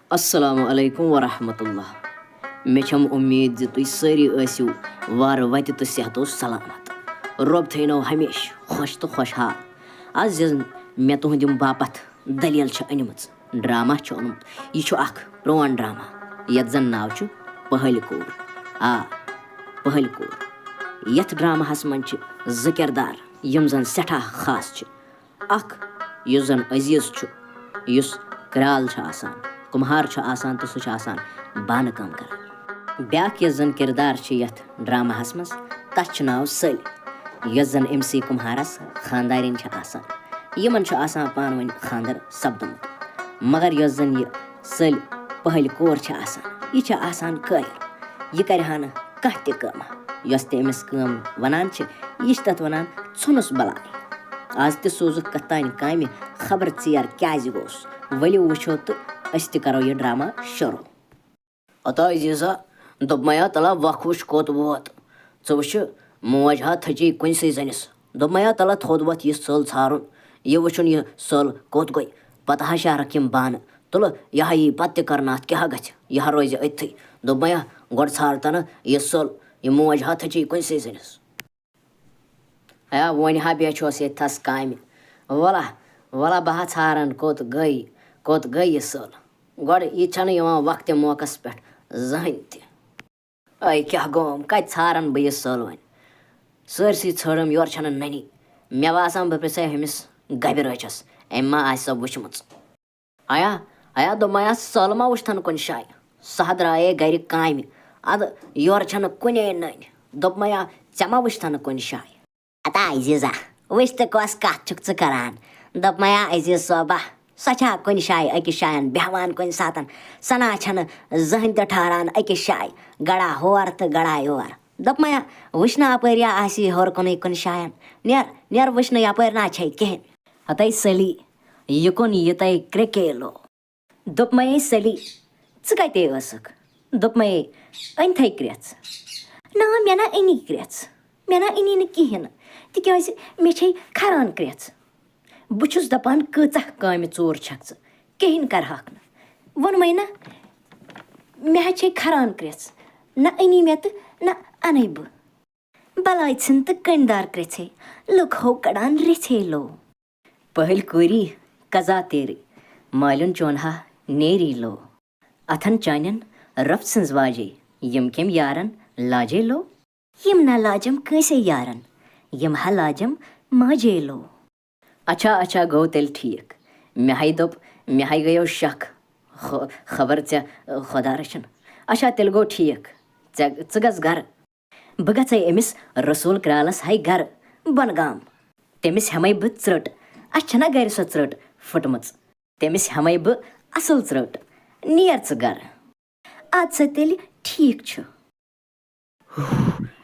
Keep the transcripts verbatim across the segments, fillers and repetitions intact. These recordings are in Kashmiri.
السلام علیکم ورحمۃ اللہ۔ مےٚ چھم اُمید زِ تُہۍ سٲری ٲسِو وارٕ وَتہِ تہٕ صحت و سلامت۔ رۄب تھٲینو ہمیشہٕ خۄش تہٕ خۄشحال۔ آز یۄس مےٚ تُہنٛدِ باپتھ دٔلیٖل چھِ أنمٕژ، ڈرامہ چھُ اوٚنمُت، یہِ چھُ اکھ پرون ڈرامہ یَتھ زَن ناو چھُ پہلۍ کوٗر۔ آ، پہلۍ کوٗر۔ یَتھ ڈراماہَس منٛز چھِ زٕ کِردار یِم زَن سٮ۪ٹھاہ خاص چھِ۔ اکھ یُس زَن عزیز چھُ، یُس کرال چھُ آسان، کُمہار چھُ آسان تہٕ سُہ چھُ آسان بانہٕ کٲم کران۔ بیاکھ یۄس زَن کِردار چھِ یَتھ ڈراماہَس منٛز، تَتھ چھُ ناو سٔلۍ، یۄس زَن أمۍ سی کُمہارَس خانٛدارِنۍ چھِ آسان۔ یِمَن چھُ آسان پانہٕ ؤنۍ خانٛدر سَپدُمُت۔ مگر یۄس زَن یہِ سٔلۍ پہلۍ کور چھِ آسان، یہِ چھِ آسان کٲہِر۔ یہِ کَرِ ہا نہٕ کانٛہہ تہِ کٲمہ۔ یۄس تہِ أمِس کٲم وَنان چھِ، یہِ چھِ تَتھ وَنان ژھُنُس بَلاے۔ آز تہِ سوزُکھ کَتھ تانۍ کامہِ، خبر ژیر کیٛازِ گوٚوس۔ ؤلِو وٕچھو تہٕ أسۍ تہِ کَرو یہِ ڈرامہ شروٗع۔ ہتا عزیزا، دوٚپمَیا تَلہ وَکھ وٕچھ کوٚت ووت۔ ژٕ وٕچھِ، موج ہا تھٔچی کُنسٕے زٔنِس۔ دوٚپمَیا تَلہ تھوٚد وۄتھ یہِ سٔل ژھارُن، یہِ وٕچھُن یہِ سٔل کوٚت گٔے۔ پَتہٕ ہا شہرَکھ یِم بانہٕ۔ تُلہٕ، یہِ ہا یی پَتہٕ تہِ کَرنہٕ، اَتھ کیٛاہ ہا گژھِ؟ یہِ ہا روزِ أتھٕے۔ دوٚپمَیا گۄڈٕ ژھار تَنہٕ یہِ سٔل، یہِ موج ہا تھٔچی کُنسٕے زٔنِس۔ ہے، وۄنۍ ہا بیچھوس ییٚتہِ تھَس کامہِ۔ وَلہ، وَلہ، بہٕ ہا ژھارَن کوٚت گٔے، کوٚت گٔے یہِ سٔل۔ گۄڈٕ یہِ چھَنہٕ یِوان وقتہِ موقعس پٮ۪ٹھ زٕہٕنۍ تہِ۔ اے، کیٛاہ گوم، کَتہِ ژھارَن بہٕ یہِ سٔل وۄنۍ؟ سٲرسٕے ژھٲرٕم، یورٕ چھَنہٕ نٔنی۔ مےٚ باسان، بہٕ پرٛژھے ہُمِس گَبہِ رٲچھَس، أمۍ ما آسہِ سۄ وٕچھمٕژ۔ آیا، آیا، دوٚپمَے، آ، سٲلما وٕچھتھن کُنہِ شایہِ۔ سۄ ہا درٛایے گرِ کامہِ۔ اَدٕ یورٕ چھَنہٕ کُنے نٔنۍ۔ دوٚپمَے، آ، ژےٚ ما وٕچھتھن کُنہِ شایہِ؟ ہتا عزیزا، وٕچھ تہٕ کۄس کَتھ چھُکھ ژٕ کران؟ دوٚپمَے، آ، عزیز صٲبا، سۄ چھا کُنہِ شایہِ أکِس جایَن بیٚہوان کُنہِ ساتَن؟ سۄ نا چھَنہٕ زٕہٕنۍ تہِ ٹھہران أکِس جایہِ، گڑا ہور تہٕ گڑا یور۔ دوٚپمَے، آ، وٕچھ نا اَپٲرۍ یا آسی ہیوٚر کُنُے کُنہِ جایَن۔ نیر، نیر وٕچھ نہٕ یَپٲرۍ نا چھے کِہیٖنۍ۔ ہتے سلی، یہِ کُن یہِ تۄہہِ کرٛیٚکے لو۔ دوٚپمَے، سلی، ژٕ کَتے ٲسٕکھ؟ دوٚپمَے، أنۍ تھَے کرٛٮ۪ژھ۔ نا، مےٚ نا أنی کرٛٮ۪ژھ۔ مےٚ نا أنی نہٕ کِہیٖنۍ نہٕ، تِکیٛازِ مےٚ چھے کھران کرٛٮ۪ژھ۔ بہٕ چھُس دَپان، کۭژاہ کامہِ ژوٗر چھَکھ ژٕ، کِہیٖنۍ کَرٕہَکھ نہٕ۔ ووٚنمَے نا، مےٚ حظ چھے کھران کرٛٮ۪ژھ۔ نہ أنی مےٚ تہٕ نہ اَنَے بہٕ۔ بلاے ژھٕن تہٕ کٔنۍ دار کرٛیژھے، لُکھ ہو کڑان رژھے لو۔ پہل کوری قضا تیری، مالن چونہا نیری لو۔ اتھن چانن رفت سنز واجے، یم کم یارن لاجے لو۔ یم نہ لاجم کٲنسے یارن، یم ہا لاجم ماجے لو۔ اچھا، اچھا، گوٚو تیٚلہِ ٹھیٖک۔ مےٚ ہَے دوٚپ، مےٚ ہَے گٔیو شک۔ خو-، خبر ژےٚ، خۄدا رٔچھِن۔ اچھا، تیٚلہِ گوٚو ٹھیٖک۔ ژےٚ، ژٕ گژھ گرٕ۔ بہٕ گژھَے أمِس رسول کرالس ہَے گرٕ، بۄنہٕ گام۔ تٔمِس ہٮ۪مَے بہٕ ژرٛٹ۔ اَسہِ چھَنہ گرِ سۄ ژرٛٹ پھٕٹمٕژ۔ تٔمِس ہٮ۪مَے بہٕ اَصٕل ژرٛٹ۔ نیر ژٕ گرٕ۔ اَدٕ سا تیٚلہِ ٹھیٖک چھُ۔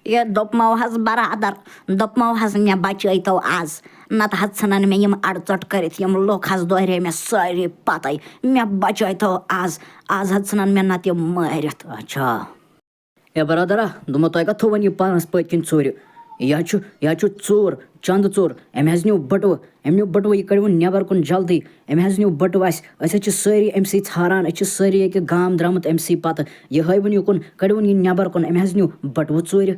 یہِ دوٚپمو حظ برادر، دوٚپمو حظ مےٚ بچٲیتو آز، نتہٕ حظ ژھٕنن مےٚ یِم اڑٕ ژۄٹ کٔرِتھ، یِم لُکھ حظ دورے مےٚ سٲری پتے، مےٚ بچٲیتو آز، آز حظ ژھٕنن مےٚ نتہٕ یِم مٲرِتھ۔ اچھا۔ اے برادرا، دوٚپمو تۄہہِ کتھ تھوٚو وۄنۍ یہِ پانس پٔتۍ کِنۍ ژوٗرِ؟ یہِ حظ چھُ، یہِ حظ چھُ ژوٗر، چندٕ ژوٗر، أمۍ حظ نیوٗ بٔٹوٕ، أمۍ نیوٗ بٔٹوٕ، یہِ کڑِوُن نٮ۪بر کُن جلدی۔ أمۍ حظ نیوٗ بٔٹوٕ اَسہِ، أسۍ حظ چھِ سٲری أمۍ سٕے ژھاران، أسۍ چھِ سٲری ییٚکیٛاہ گام درٛامٕتۍ أمۍ سٕے پتہٕ۔ یہِ ہٲوِن یُکُن، کٔڑِوُن یہِ نٮ۪بر کُن، أمۍ حظ نیوٗ بٔٹوٕ ژوٗرِ۔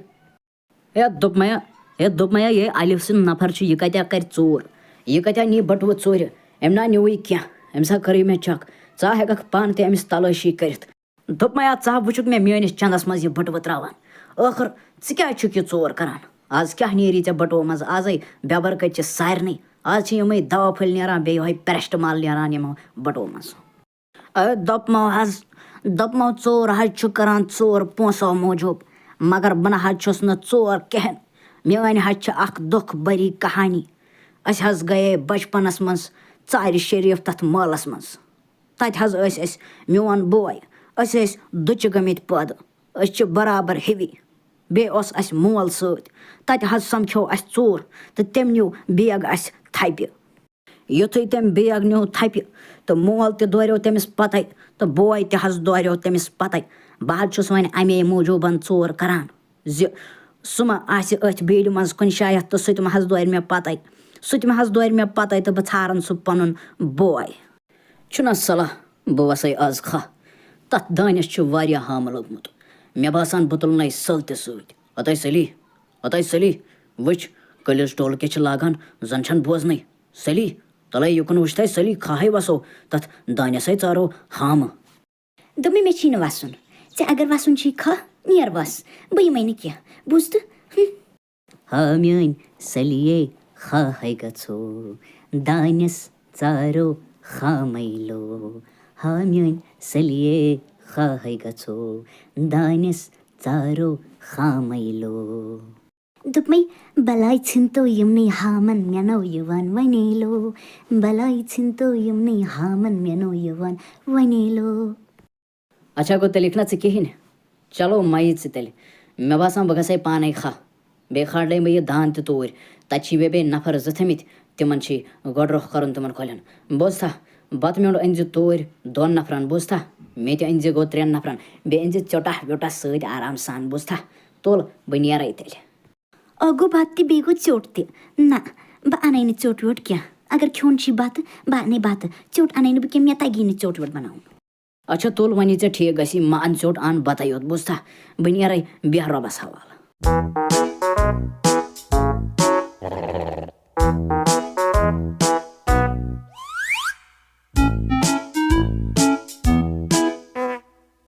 ہے دوٚپمَیا، ہے دوٚپمَیا، یے الف سُنٛد نفر چھُ، یہِ کتیٛاہ کرِ ژوٗر؟ یہِ کتیٛاہ نی بٔٹوٕ ژوٗرِ؟ أمۍ نا نیوٗ یہِ کینٛہہ، أمِس ہا کٔرٕے مےٚ چیک۔ ژٕ ہا ہٮ۪ککھ پانہٕ تہِ أمِس تلٲشی کٔرِتھ۔ دوٚپمَے، آ، ژٕ ہا وٕچھُکھ مےٚ میٛٲنِس چَندَس منٛز یہِ بٔٹوٕ ترٛاوان۔ ٲخٕر ژٕ کیٛازِ چھُکھ یہِ ژور کَران؟ آز کیٛاہ نیری ژےٚ بٔٹوٕ منٛز؟ آزَے بے برکت چھِ سارنٕے۔ آز چھِ یِمَے دَوا پھٔلۍ نیران، بیٚیہِ یِہوٚے پیرسٹمال نیران یِمو بٔٹوٕ منٛز۔ اے، دوٚپمو حظ، دوٚپمو، ژور حظ چھُ کَران ژور پونٛسو موٗجوٗب، مگر بہٕ نہ حظ چھُس نہٕ ژور کِہیٖنۍ۔ میٛٲنۍ حظ چھِ اَکھ دُکھ بٔری کہانی۔ أسۍ حظ گٔیے بَچپَنَس منٛز ژارِ شریٖف تَتھ مٲلَس منٛز۔ تَتہِ حظ ٲسۍ أسۍ، میون بوے، أسۍ ٲسۍ دُچہِ گٔمٕتۍ پٲدٕ۔ أسۍ چھِ برابر ہِوی۔ بیٚیہِ اوس اَسہِ مول سۭتۍ۔ تَتہِ حظ سَمکھیو اَسہِ ژوٗر تہٕ تٔمۍ نیوٗ بیگ اَسہِ تھپہِ۔ یُتھُے تٔمۍ بیگ نیوٗ تھپہِ تہٕ مول تہِ دوریو تٔمِس پَتَے تہٕ بوے تہِ حظ دوریو تٔمِس پَتَے۔ بہٕ حظ چھُس وۄنۍ اَمے موٗجوٗبَن ژوٗر کَران زِ سُہ ما آسہِ أتھۍ بیٖڑِ منٛز کُنہِ شایَتھ تہٕ سُہ تہِ ما حظ دورِ مےٚ پَتَے۔ سُہ تہِ ما حظ دورِ مےٚ پَتَے تہٕ بہٕ ژھارَن سُہ پَنُن بوے۔ چھُنہ صلاح بہٕ وسَے آز کھاہ، تَتھ دانٮ۪س چھُ واریاہ ہامہٕ لوٚگمُت۔ مےٚ باسان، بہٕ تُلنَے سٕل تہِ سۭتۍ۔ ہتے سلی، ہتے سلی، وٕچھ، کٔلِس ٹوٚل کیٛاہ چھِ لاگان، زَن چھَنہٕ بوزنٕے۔ سلی، تَلَے یُکُن وٕچھ تَے سلی، کھاہَے وَسو، تَتھ دانٮ۪سَے ژارو ہامہٕ۔ دوٚپمَے، مےٚ چھی نہٕ وَسُن۔ ژےٚ اگر وَسُن چھی کھاہ، نیر وَس، بہٕ یِمَے نہٕ کینٛہہ، بوٗزتھٕ؟ ہُم۔ ہا میٲنۍ سلیے، خاہے گژھو، دانٮ۪س ژارو خامے لو۔ ہا میٲنۍ سلیے، خاہے گژھو، دانٮ۪س ژارو خامے لو۔ دوٚپمَے، بلاے ژھٕنتو یِمنٕے ہامَن، مےٚ نو یِوان وَنے لو۔ بلاے ژھٕنتو یِمنٕے ہامَن، مےٚ نو یِوان وَنے لو۔ اچھا گوٚو، تیٚلہِ یِکھ نا ژٕ کِہیٖنۍ؟ چلو، مَہ یہِ ژٕ تیٚلہِ۔ مےٚ باسان، بہٕ گژھَے پانَے کھاہ۔ بیٚیہِ کھالے بہٕ یہِ دان تہِ توٗرۍ۔ تَتہِ چھی مےٚ بیٚیہِ نفر زٕ تھٲمٕتۍ، تِمَن چھی گۄڈٕ رۄخ کَرُن تِمَن کۄلٮ۪ن۔ بوٗزتھا؟ بَتہٕ میوٚنٛڈ أنۍ زِ توٗرۍ دۄن نفرَن، بوٗزتھا؟ مےٚ تہِ أنۍ زِ گوٚو ترٛٮ۪ن نفرَن۔ بیٚیہِ أنۍ زِ ژیوٚٹاہ ویوٚٹاہ سۭتۍ آرام سان، بوٗزتھا؟ تُل، بہٕ نیرَے تیٚلہِ۔ اَکھ گوٚو بَتہٕ تہِ، بیٚیہِ گوٚو ژیوٚٹ تہِ۔ نہ، بہٕ اَنَے نہٕ ژیوٚٹ ویوٚٹ کینٛہہ۔ اگر کھیوٚن چھی بَتہٕ، بہٕ اَنَے بَتہٕ۔ ژیوٚٹ اَنَے نہٕ بہٕ کینٛہہ، مےٚ تَگی نہٕ ژیوٚٹ ویوٚٹ بَناوُن۔ اچھا، تُل وۄنۍ، یہِ ژےٚ ٹھیٖک گژھی، مہ اَن ژیوٚٹ، اَن بَتَے یوت، بوٗزتھا؟ بہٕ نیرَے، بیٚہہ رۄبَس حوالہٕ۔